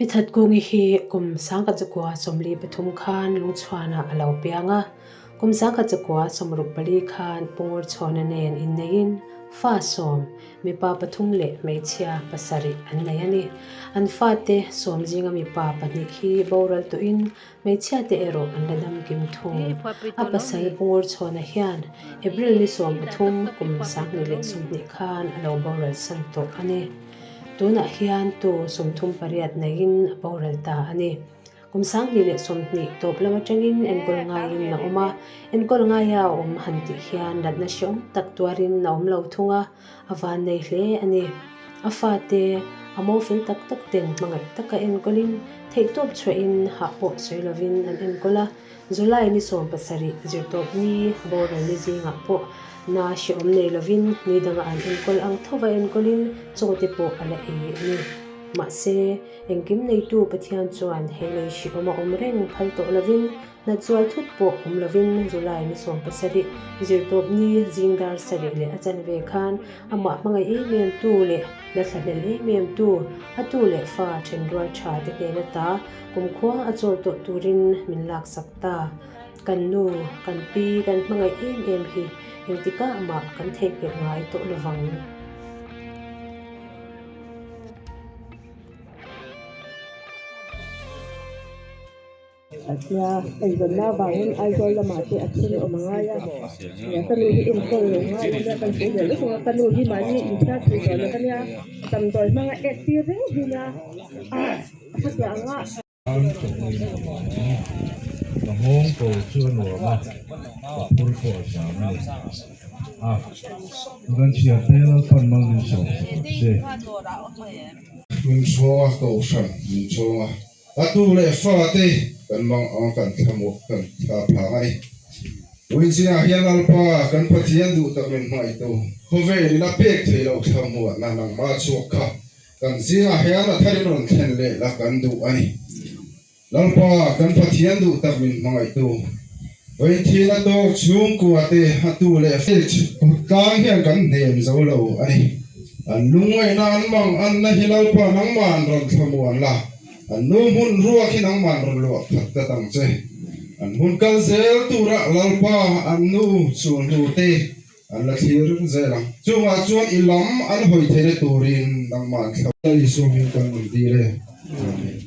Pi Thatkungi hi kum 1943 khan Lungchhuanah a lo piang a, kum 1964 khan Pu Ngurchhawna nen inneiin fa sawm, mipa pathum leh hmeichhia pasarih an nei a ni. An fate sawm zinga mipa pahnih hi boral tawhin Hmeichhia te erawh an la dam kim thung. A pasal Pu Ngurchhawna hian April ni 13 kum 2020 khan a lo boral san tawh a ni. Tunah hian tu 38 neiin a boral ta a ni. Kum 2020 tawp lam atangin enkawl ngaiin a awm a, enkawl ngaia a awm han tih hian natna hreawm tak tuarin a awm lo thung a, a van nei hle a ni. A fate a mo fel tak tak ten hmangaih taka enkawlin theihtawp chhuahin hah pawh sawi lovin an enkawl a. July ni 17 zirtawp ni boral ni zingah pawh na hrehawm nei lovin ni danga an enkawl ang thova enkawlin chaw te pawh a la ei a ni. Mahse, engkim neitu Pathian chuan he lei hrehawm a awm reng phal tawh lovin Hnatzual thut pawh awm lovin July ni 17 zirtawp ni zing dar sarih leh a chanve khan amah hmangaih em em tu leh la thlahlel em em tu, a tu leh fa thenrual tha te hnen ata kumkhua a chawl tawh turin min laksak ta. Kan nu, kan pi, kan hmangaih em em hi engtikah mah kan theihnghilh ngai tawh lovang. A tia, eizawnna avangin Aizawl lamah te a thil awm a ngai a, ka nu hi enkawl lo ngai a nia, kan pui leh lutuk a, ka nu hi mahni inchhiar thei tawh lo a nia, damdawi hmanga ek tir reng hin a, a hetiang anga. Ka nghawng ko chu a nuam a, ka phur pawh a zang a ni. A, kan chhiarte Lalpan mal min sawm sak ang che. Hmunchhawnga Kohhran Hmunchhawnga A tu leh fate kan mang ang kan thlamuah kan thla phang a ni. Puizinah hian Lalpa kan Pathian duh tak min hmangaihtu khawvel in a pek theih loh thlamuahna nangmah chhuak kha kan zingah hian a tharin rawn thlen leh la kan duh a ni. Lalpa kan Pathian duh tak min hmangaihtu Vawiin a tawk chhungkua te a tu leh tlang hian kan hnem zo lo a ni. An lungngaihna an mang anna hi Lalpa nangman rawn thlamuan la, an nu hmun ruak hi nangman rawn luah khat tlat ang che. An hmun kal zel turah Lalpa an nu chhunhnu te an la thlir zel ang. Chungah chuan i lam an hawi theihna turin nangman thla. Lal Isua hming kan rawn dil e. Amen.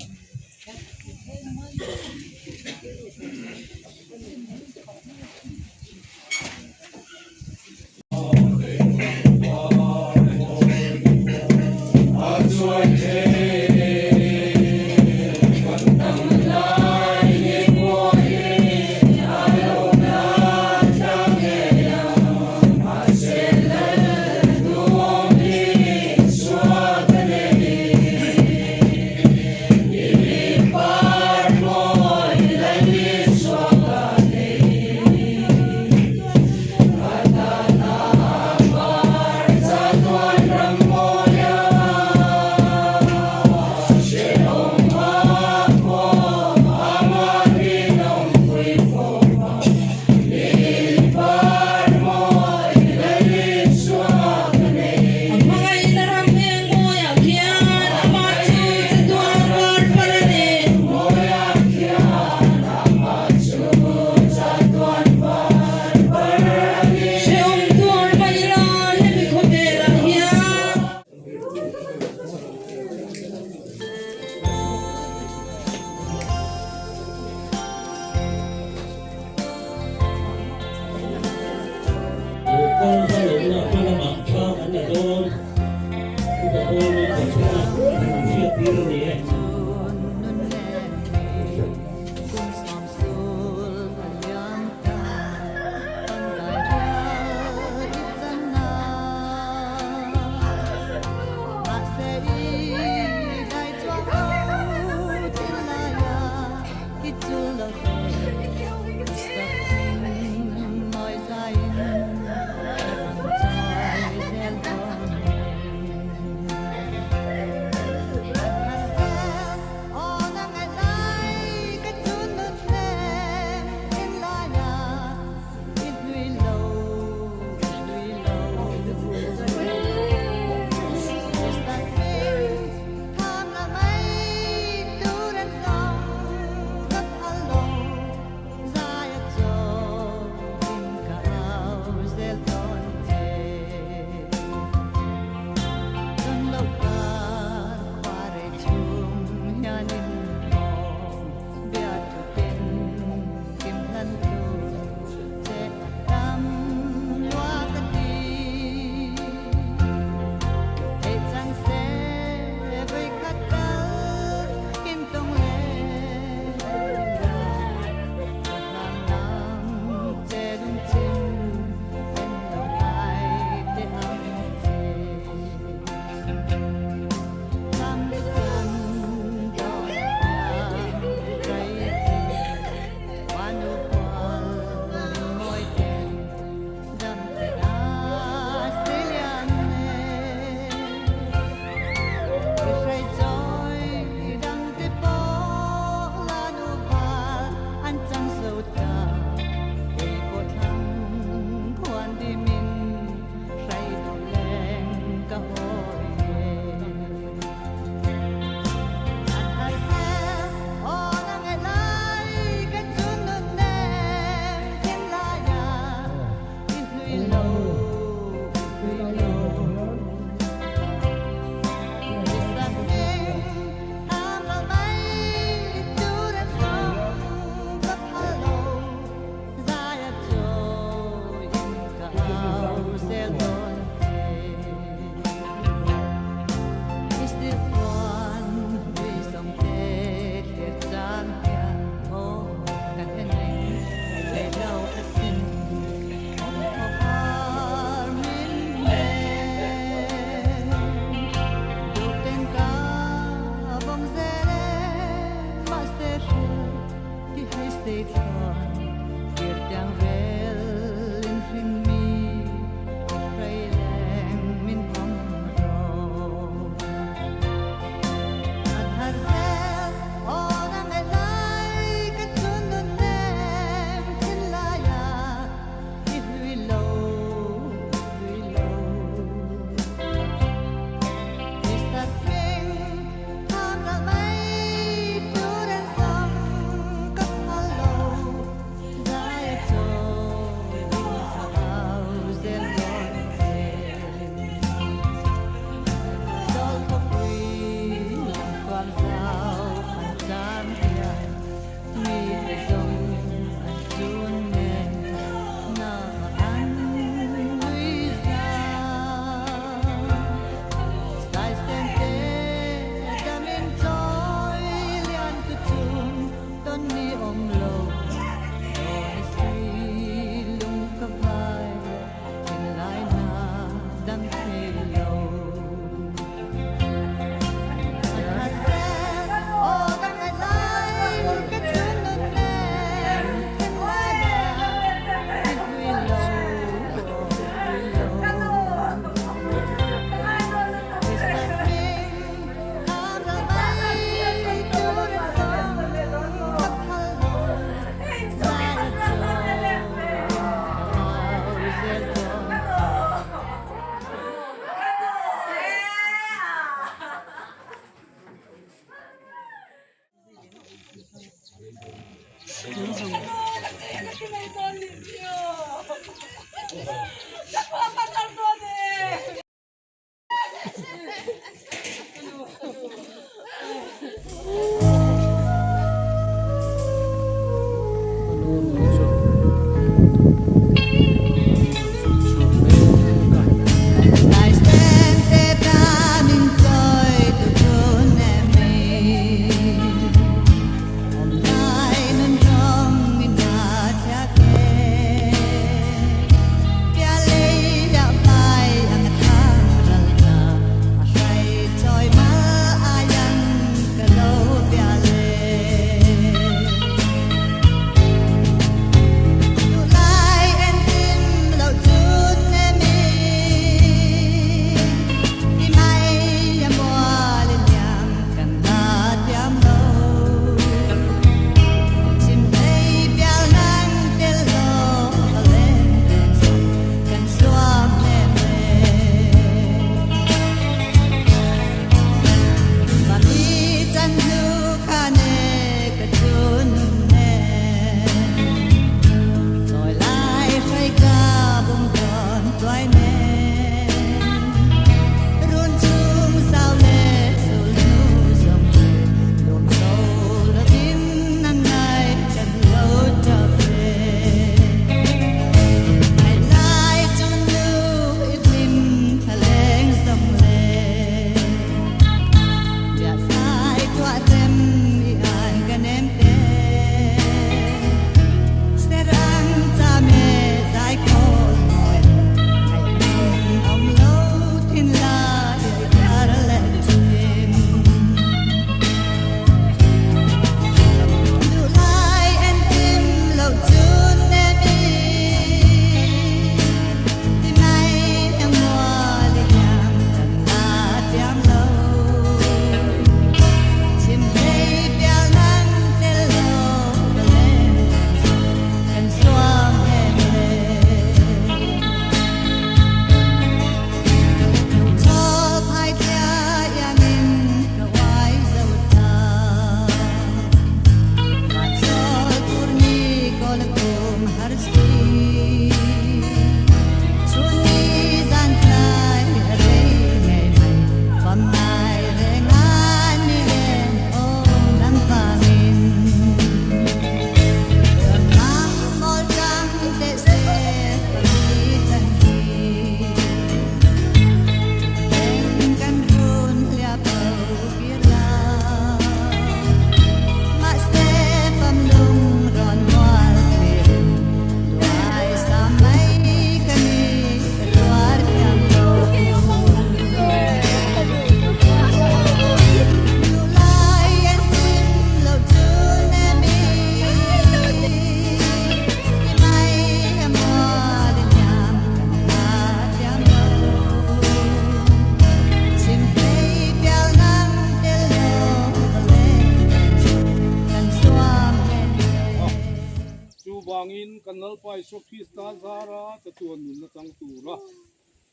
Chuvangin kan Lalpa Isua Krista zara chatuan nunna chang tura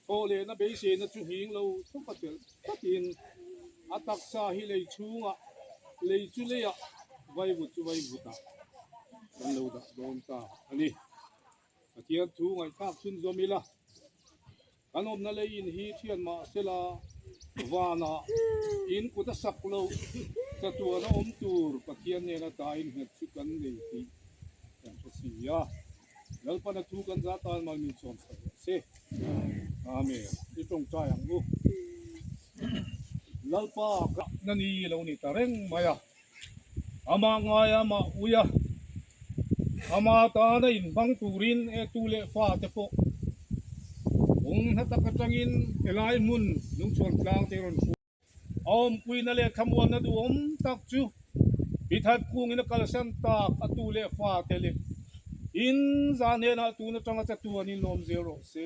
thawh lehna beiseina chu nghing lo thawk a chelh tlatin a taksa hi lei chhungah, lei chu leiah, vaivut chu vaivutah kan lo dah dawn ta a ni. Pathian thu ngaihthlak chhunzawm ila, kan awmna lei in hi thian mah sela vanah in kut a sak loh chatuan a awm tur Pathian nena tain nghet chu kan nei tih kan hre si a. Lalpana thu kan za tan mal min sawm sak rawh se. Amen. I tawngtai ang u. Lalpa ka na ni lo ni ta reng mai a. Amah ngai a, amah ui a, ama tana inhmang turin e tu leh fa te pawh kawng hna tak atangin helai hmun lungchhuan tlang te rawn hruai. A awmpuina leh thlamuanna duhawm tak chu Pithat kungin a kalsan tak a tu leh fa te leh in zah hnenah tun atanga chatuan in lawm zel rawh se.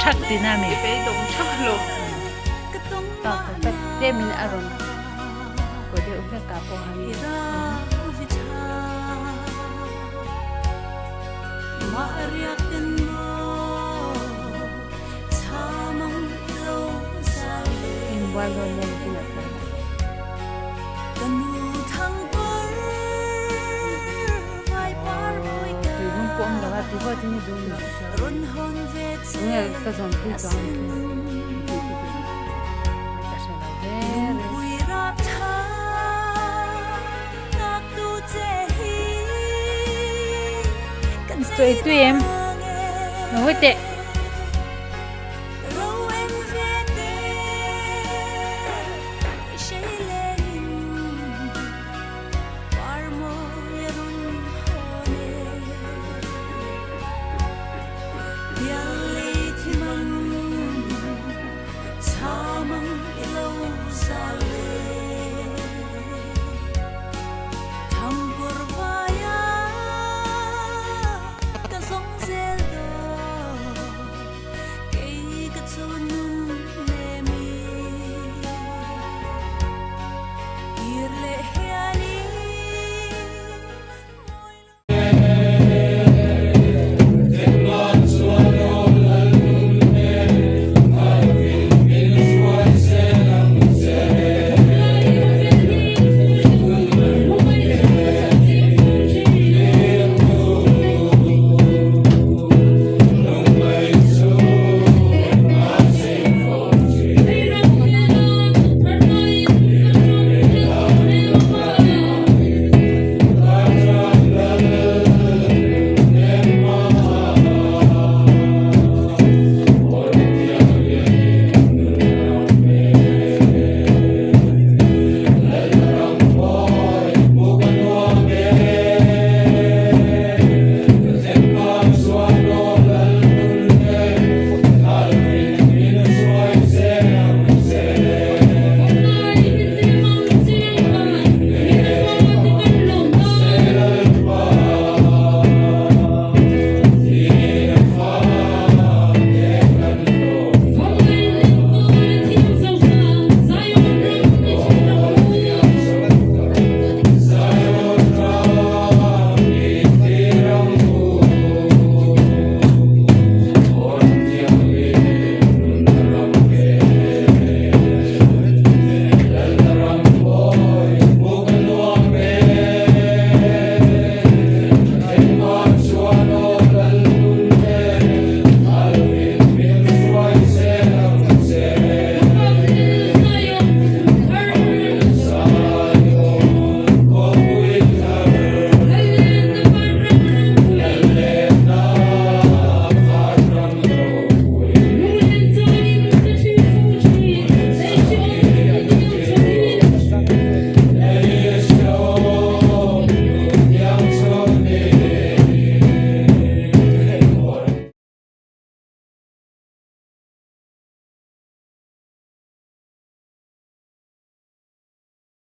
Thak tina mi Temin a rawn ko deuh hlek ah pawh han inbual dawn nge tin a tlai a. Tui lung pawh awm lo a, tui pawh tin i dum lo. Nge ka zawnpui chuang ang khi. Ka hre lo hle reng. Tui tui em. Lo hawi teh.